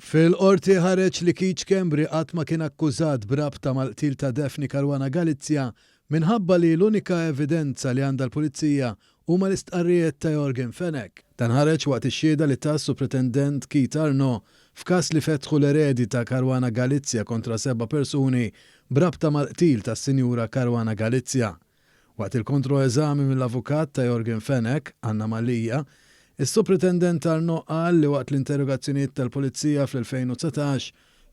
Fil-Qorti ħareġ li Keith Schembri qatt ma kien akkużat b'rabta mal-qtil ta' Daphne Caruana Galizia minħabba li l-unika evidenza li għandha l-Pulizija huma l-istqarrijiet ta' Yorgen Fenech. Dan ħareġ waqt ix-xhieda li ta s-Supretendent Keith Arnaud f'każ li fetħu l-eredi ta' Caruana Galizia kontra seba' persuni b'rabta mal-qtil tas-Sinjura Caruana Galizia. Waqt il-kontroeżami mill-avukat ta' Yorgen Fenech, Anna Mallia, is-Supretendent Arnaud qal li waqt l-interrogazzjonijiet tal-Pulizija fl-2019,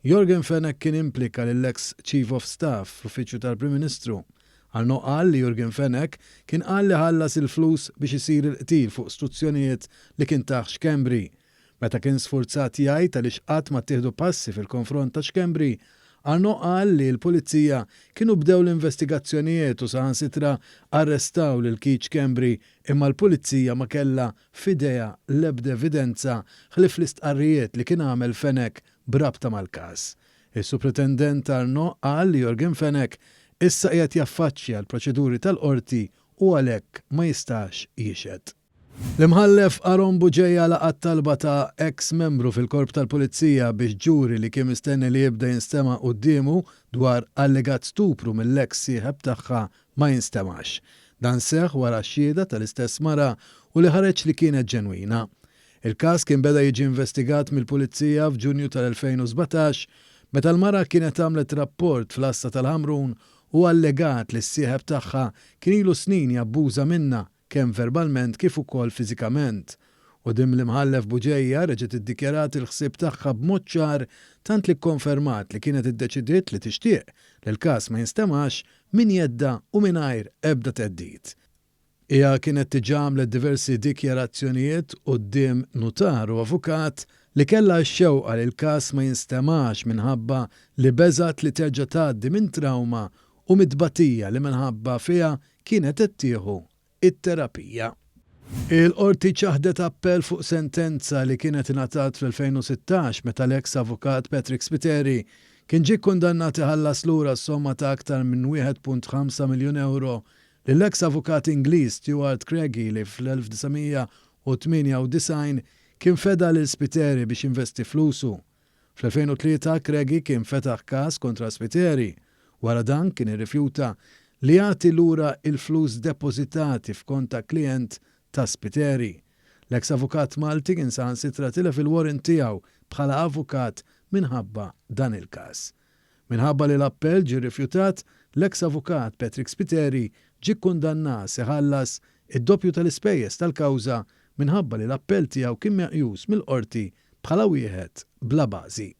Yorgen Fenech kien implika lill-eks Chief of Staff fl-Uffiċċju tal-Prim Ministru. Arnaud qal li Yorgen Fenech kien qal li ħallas il-flus biex isir il-qtil fuq struzzjonijiet li kien tah Schembri. Meta kien sfurzat jgħid għaliex qatt ma ttieħdu passi fil-konfront ta' Schembri, Arnaud qal li l-Pulizija kienu bdew l-investigazzjonijiet u saħansitra arrestaw lil Keith Schembri imma l-Pulizija ma kellha f'idejha l-ebda evidenza ħlief l-istqarrijiet li kien għamel Fenech b'rabta mal-każ. Is-Supretendent Arnaud qal li Yorgen Fenech issa qiegħed jaffaċċja l-proċeduri tal-Qorti u għalhekk ma jistax jixhed. L-Imħallef Aaron Bugeja laqa' t-talba ta' eks membru fil-Korp tal-Pulizija biex ġuri li kien mistenni li jibda jinstema' quddiemu dwar allegat stupru mill-eks sieħeb tagħha ma jinstemax. Dan seħħ wara x-xhieda tal-istess mara u li ħareġ li kienet ġenwina. Il-każ kien beda jiġi investigat mill-Pulizija f'Ġunju tal-2017 meta l-mara kienet għamlet rapport fl-għassa tal-Ħamrun u allegat li s-sieħeb tagħha kien ilu snin jabbuża minnha kemm verbalment kif ukoll fiżikament. Quddiem l-Imħallef Bugeja reġgħet iddikjarat il-ħsieb tagħha b'mod ċar tant li kkonfermat li kienet iddeċidiet li tixtieq li l-każ ma jinstemax minn jeddha u mingħajr ebda theddid. Hija kienet diġà għamlet diversi dikjarazzjonijiet quddiem nutar u avukat li kellha x-xewqa li l-każ ma jinstemax minħabba li beżgħet li terġa' tgħaddi minn trawma u mit-tbatija li minħabba fiha kienet qed tieħu t-terapija. Il-Qorti ċaħdet appell fuq sentenza li kienet ingħatat fl-2016 meta l-eks avukat Patrick Spiteri kien ġie kkundannat iħallas lura s-somma ta' aktar minn 1.5 miljun ewro lill-eks avukat Ingliż Stuart Craigie li fl-1998 kien feda lil Spiteri biex jinvesti flusu. Fl-2003 Craigie kien fetaħ każ kontra Spiteri. Wara dan kien irrifjuta li jagħti lura il-flus depożitati f'kont ta' klijent ta' Spiteri. L-eks avukat Malti kien saħansitra tilef il-warrant tiegħu bħala avukat minħabba dan il-każ. Minħabba li l-appell ġie rrifjutat, l-eks avukat Patrick Spiteri ġie kkundannat iħallas id-doppju tal-ispejjeż tal-kawża minħabba li l-appell tiegħu kien meqjus mill-Qorti bħala wieħed bla bażi.